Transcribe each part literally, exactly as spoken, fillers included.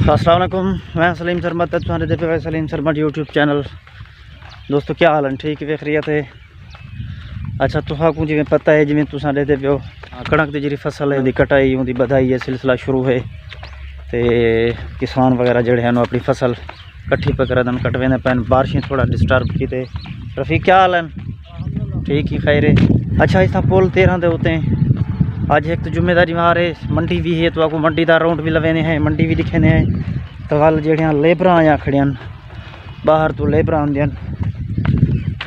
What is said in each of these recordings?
السلام علیکم، میں سلیم سرمد تے تساں ݙیہدے پئے سلیم سرمد یوٹیوب چینل۔ دوستو، کیا حال ہیں؟ ٹھیک ہے، خیریت ہے؟ اچھا، تساں کوں جویں پتہ ہے، جویں تساں ݙیہدے پئے ہو، کݨک دی جیڑھی فصل ہے، دی کٹائی، اوندی ٻدھائی ہے، سلسلہ شروع ہے۔ تے کسان وغیرہ جیڑھے ہن، او اپݨی فصل کٹھی پکرا دن کٹویندے پئن، بارشیں تھوڑا ڈسٹرب کیتے۔ رفیق، کیا حال ہیں؟ ٹھیک ہی، خیر ہے۔ اچھا، اساں پل تیرہ دے اتے ہیں۔ اڄ ہک تو جمعے دا ݙینہوار ہے، منڈی وی ہے، تہاکوں منڈی دا راؤنڈ وی لویندے ہیں، منڈی وی ݙکھیندے ہیں۔ تے ول جیڑھیاں لیبراں آیاں کھڑیاں، ٻاہر توں لیبراں آندیاں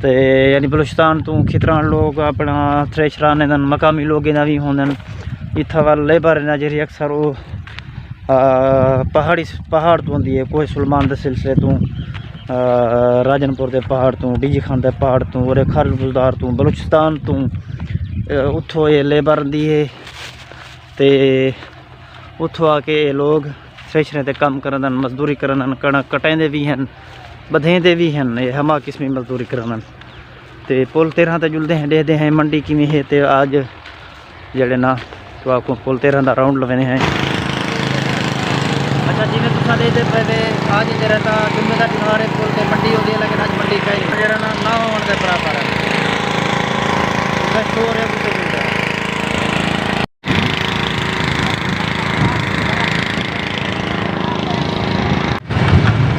تے یعنی بلوچستان توں کھتران لوگ اپݨا تھریشر آندے ہن، مقامی لوگیں دا وی ہوندن۔ اتھاں ول لیبر انہاں جیڑھی اکثر او آ، پہاڑی س-، پہاڑ توں آندی ہے، کوہ سلیمان دے سلسلے توں، آ، راجن پور دے پہاڑ توں، ڈی جی خان دے پہاڑ توں، اورے خارج بزدار توں، بلوچستان توں، آ، اتھوں اے لیبر آندی ہے تے اتھوں آ کے اے لوگ تھریشریں تے کم کریندن، مزدوری کریندن، کݨک کٹیندے وی ہن، ٻدھیندے وی ہن، اے ہما قسمی مزدوری کریندن۔ تے پل تیرہ تے جلدے ہیں، ݙیہدے ہیں منڈی کیویں ہے۔ تے اڄ جیڑھے نا، تہاکوں پل تیرہ دا راؤنڈ لویندے ہیں۔ اچھا، جیویں تساں ݙیہدے پئے وے، اڄ جیڑھا نا جمعے دا ݙینہوار ہے، پل تے منڈی ہوندی ہے، لیکن اڄ منڈی کائے نہیں۔ جیڑھا نا، نہ ہووݨ دے برابر ہے۔ بس شور ہے، اتھے ملدا ہے۔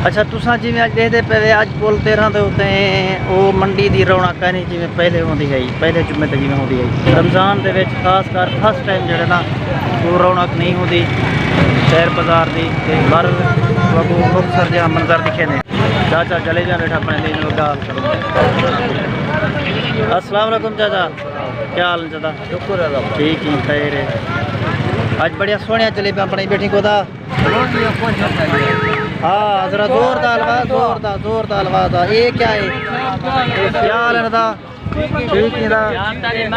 اچھا، تساں جیویں اڄ ݙیہدے پئے وے، اڄ پل تیرہ دے اتے ہیں، او منڈی دی رونق کائنی جیویں پہلے ہوندی ہئی، پہلے جمعے تے جیویں ہوندی ہئی۔ رمضان دے وچ خاص کر فرسٹ ٹائم جیڑھے نا، او رونق نہیں ہوندی شہر بازار دی۔ تے ول تہاکوں مختصر جیہا منظر ݙکھیندے۔ چاچا چلے ڳئے، ٻیٹھا اپݨے ݙینہہ نال ڳالھ کرو۔ السلام علیکم چاچا، کیا حال ہے چاچا؟ شکر ہے اللہ۔ ٹھیک ہی، خیر ہے۔ اڄ بڑیاں سوہݨیاں جلیبیاں بݨائی ٻیٹھیں، کودا؟ ہاں، ذرا زور دا الوا، زور دا، زور دا الوا دا۔ اے کیا ہے؟ اے کیا حال ہے دا؟ ٹھیک ہے دا؟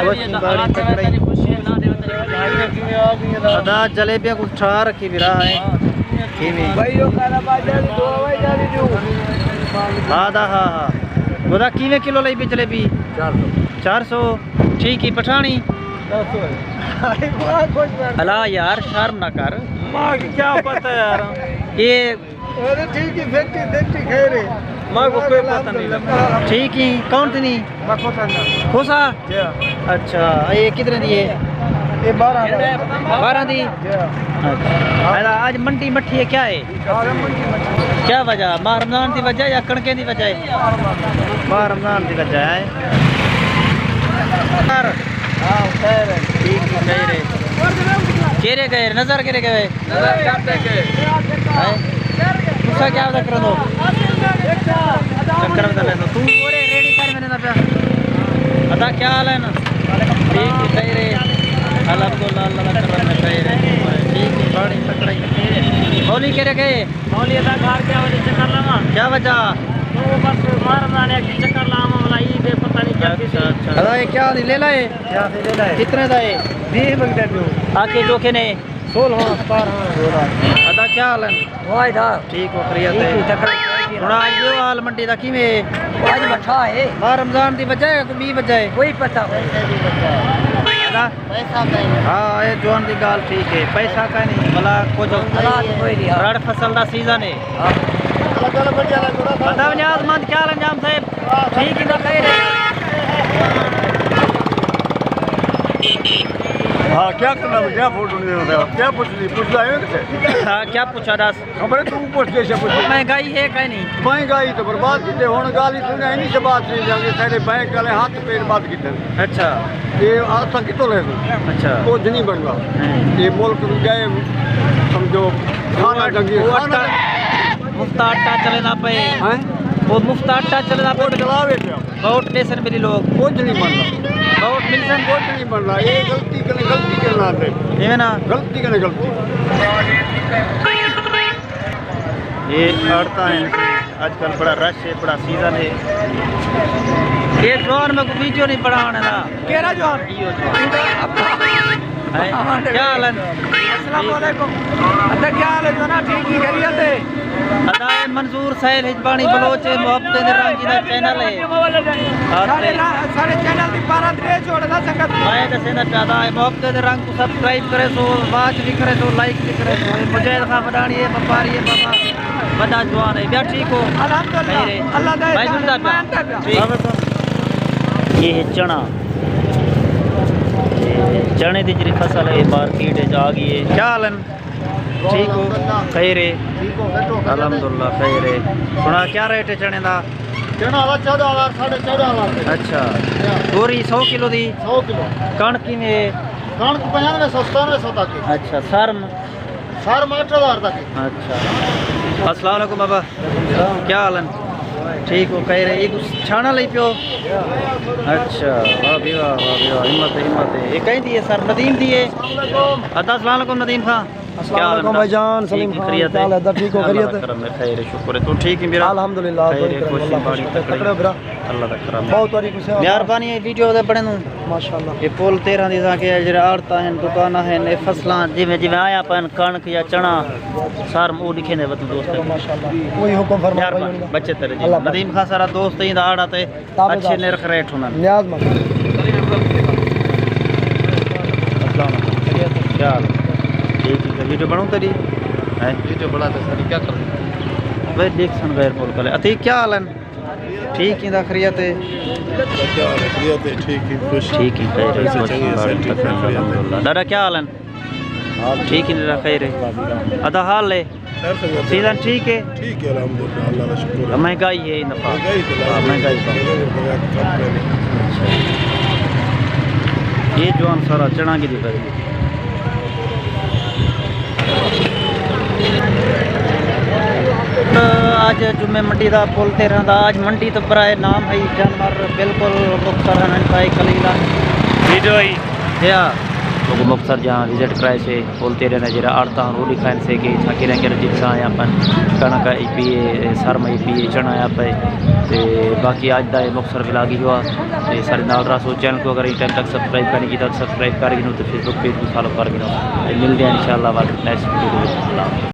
خوش مبارک تکڑے۔ ادا جلیبیاں کوں ٹھا رکھی وی رہا ہے۔ کیویں؟ ہاں دا، ہاں، ہاں۔ ادا کیویں کلو لئی پئی جلیبی؟ چار سو۔ چار سو۔ ٹھیک ہے، پٹھانی؟ دس سو ہے۔ الا یار، شرم نہ کر۔ ماں کی کیا پتہ یار۔ اے ارے ٹھیک ہے، ففٹی ففٹی خیر ہے۔ ماں کو کوئی پتہ نہیں لگا۔ ٹھیک ہے، کون تھی نہیں؟ میں کھوسا نا۔ کھوسا؟ جی ہاں۔ اچھا، اے کدھر دی ہے؟ اے بارہ دا۔ بارہ دی؟ جی ہاں۔ اچھا۔ الا اڄ منڈی مٹھی ہے، کیا ہے؟ کیا وجہ؟ ماہ رمضان دی وجہ یا کݨکیں دی وجہ ہے؟ ماہ رمضان دی وجہ ہے۔ ہاں، خیر ہے۔ ٹھیک ہے، خیر ہے۔ کیرے ڳئے؟ نظر کیرے ڳئے؟ نظر کر دے کے۔ ہیں؟ تساں کیا ودا کرندو؟ چکر ودا لیندو۔ توں اورے ریڑھی کر میݙے نال پیا۔ ادا کیا حال ہے نا؟ ٹھیک ہے، خیر ہے۔ الحمدللہ، اللہ دا کرم ہے، خیر ہے۔ ٹھیک ہے، باڑی تکڑا ہی۔ مولی کیرے ڳئے؟ مولی ادا گھر ڳیا، وجہ چکر لاواں۔ کیا وجہ؟ او بس ماہ رمضان ہے، چکر لاواں والا عید ہے، پتہ نہیں کیا تھی۔ اچھا، اچھا۔ ادا اے کیا دی لیلا ہے؟ کیا دی لیلا ہے؟ کتنے دا ہے؟ بیس منگدے پیو۔ آکے جو کہ نے؟ سولہ، ستارہ۔ ادا کیا حال ہے؟ واہ دا۔ ٹھیک ہو، خیریت ہے؟ ٹھیک ہے، تکڑا۔ ہݨ اڄ جو حال منڈی دا کیویں ہے؟ اڄ مٹھا ہے۔ ماہ رمضان دی وجہ ہے، کوئی ٻی وجہ ہے؟ کوئی پتہ نہیں۔ ادا؟ پیسہ کائنی۔ ہاں، اے جوان دی ڳالھ ٹھیک ہے، پیسہ کائنی، بھلا کجھ حالات کوئی نہیں، ہاں۔ رڑ فصل دا سیزن ہے۔ ہاں۔ ادا نیاز مند، کیا حال انجام صاحب؟ ٹھیک ہے، خیر ہے۔ ہاں، کیا کرنا، کیا فوٹو نہیں ہوتا، کیا پوچھ لی، پوچھ لا ہے نا کسے؟ ہاں، کیا پوچھا دس؟ خبر ہے، توں پوچھ کے سے پوچھ۔ مہنگائی ہے کائنی؟ مہنگائی تو برباد کیتے، ہݨ ڳالھ ہی سݨ، اینی سے بات نہیں جاندی، سارے بینک والے ہتھ پیر بند کیتے۔ اچھا۔ اے اساں کتھوں لے سوں؟ اچھا۔ کجھ نہیں بݨدا۔ ہاں۔ اے ملک ڳئے، سمجھو، کھانا ݙنگی، او کھانا آٹا، مفت آٹا چلیندا پئے۔ ہیں؟ او مفت آٹا چلیندا پئے۔ او چلاوے پیا۔ ووٹ ݙیسن ملی لوگ۔ کجھ نہیں بݨدا۔ ووٹ ملسن۔ کجھ نہیں بݨدا۔ اے غلطی کنے غلطی کرنا ہے۔ ایویں نا؟ غلطی کنے غلطی۔ اے عورتاں ہیں، اڄ کل بڑا رش ہے، بڑا سیزن ہے۔ اے جوان میکوں ویڈیو نہیں بݨاوݨ دا۔ کیڑھا جوان؟ ایہو جوان۔ ہیں؟ کیا حال ہے؟ السلام علیکم۔ ادا کیا حال ہے جوان؟ ٹھیک ہی، خیریت ہے؟ ادا اے منظور سہیل ہجبانی بلوچ ہے، محبت دے رنگ دا چینل ہے۔ ساݙے را-، ساݙے چینل دی پارا دے چھوڑ دا سنگت۔ میں ݙسیندا پیا تھا، اے محبت دے رنگ کوں سبسکرائب کرے سو، واچ بھی کرے سو، لائک بھی کرے سو۔ اے مجاہد خان وݙاݨی ہے، وپاری ہے، بابا وݙا جوان ہے۔ ٻیا ٹھیک ہو؟ الحمدللہ۔ خیر ہے۔ اللہ دا بھائی احسان، ملدا پیا۔ میں ٹھیک۔ یہ ہے چنا۔ چنے دی جڑی فصل ہے، مارکیٹ وچ آ گئی ہے۔ کیا حال ہے؟ ٹھیک ہو؟ خیر ہے؟ ٹھیک ہو، بیٹھو، خیریت ہے؟ الحمدللہ خیر ہے۔ سݨا کیا ریٹ ہے چنے دا؟ چنا والا چودہ ہزار، ساڑھے چودہ ہزار روپے۔ اچھا۔ ہاں۔ بوری سو کلو دی؟ سو کلو۔ کݨک کیویں ہے؟ کݨک پنجانوے سو، ستانوے سو تک ہے۔ اچھا، سرم؟ سرم اٹھ ہزار تک ہے۔ اچھا۔ السلام علیکم بابا۔ کیا حال ہے؟ ٹھیک ہو؟ خیر ہے؟ یہ کچھ چھاݨا لئی پیو؟ اچھا، واہ بھی واہ، واہ بھی واہ، ہمت ہے، ہمت ہے۔ یہ کہیں دی ہے سر؟ ندیم دی ہے؟ السلام علیکم۔ ادا السلام علیکم ندیم خان۔ السلام علیکم بھائی جان، سلیم خان، کیا حال ہے؟ ٹھیک ہو؟ خیریت ہے؟ اللہ کا کرم ہے، خیر ہے، شکر ہے۔ تو ٹھیک ہے میرا؟ الحمدللہ، خیر ہے، اللہ کا شکر ہے۔ تکڑے ہو برا؟ اللہ کا کرم ہے۔ بہت واری کچھ ہے۔ مہربانی ہے ویڈیو دے بڑے نوں۔ ماشاءاللہ۔ یہ پل تیرہ دی تاں کہ جڑے آڑتاں ہیں، دکاناں ہیں، یہ فصلاں جویں جویں آیا پن کݨک یا چݨا، سر او ݙکھیندے وت دوست۔ ماشاءاللہ۔ کوئی حکم فرما بھائی مہربانی، بچے تیرے جی۔ اللہ پاک۔ ندیم خان سارا دوست ہی دا آڑا تے تابعدار۔ اچھے نرخ ریٹ ہوندن۔ نیاز مند۔ السلام علیکم۔ کیا حال ہے؟ ٹھیک ہے، ویڈیو بݨاؤں تیری؟ ہیں؟ ویڈیو بݨا تے ساری کیا کر؟ بھائی ݙیکھ سن غیر ملک والے۔ اتی کیا حال ہے؟ ٹھیک ہے، خیریت ہے؟ کیا حال ہے؟ خیریت ہے، ٹھیک ہے، خوش۔ ٹھیک ہے، خیر ہے، ویسے خوش چنگے ہیں، مبارک، ٹھیک ہے، خیریت ہے۔ الحمدللہ۔ ݙاݙا کیا حال ہے؟ ٹھیک ہے، خیر ہے۔ ادا حال ہے؟ خیر سنگت ہے۔ سیزن ٹھیک ہے؟ ٹھیک ہے، الحمدللہ، اللہ کا شکر ہے۔ مہنگائی ہے ان دفعہ۔ مہنگائی تو ہاں، لازمی مہنگائی ہے۔ تو۔ بغیر، بغیر کم کرے۔ اچھا۔ یہ جوان سارا چنا کی دی بھری۔ اڄ جمعے منڈی دا پل تے رہندا، اڄ منڈی تو برائے نام ہے جانور بالکل مختصر ہن پائے کلیلا۔ ویڈیو ہی۔ جی ہاں۔ لوگ مختصر جہاں وزٹ کرائے سے، پل تے رہندا جڑا آڑتاں روڈی کھائن سے کہ چھاکے رہ کر جنسا آیا پن، کݨک آئی پی ہے، سرم آئی پی ہے، چنا آیا پے۔ تے باقی اڄ دا مختصر ولاگ ہی ہوا۔ تے سارے نال رہسو، چینل کو اگر اس ٹائم تک سبسکرائب کریں گے تو سبسکرائب کر گھنو، تے فیس بک پیج کو فالو کر گھنو۔ تے ملدے ہیں انشاءاللہ بعد نیکسٹ ویڈیو دے وچ۔ اللہ حافظ۔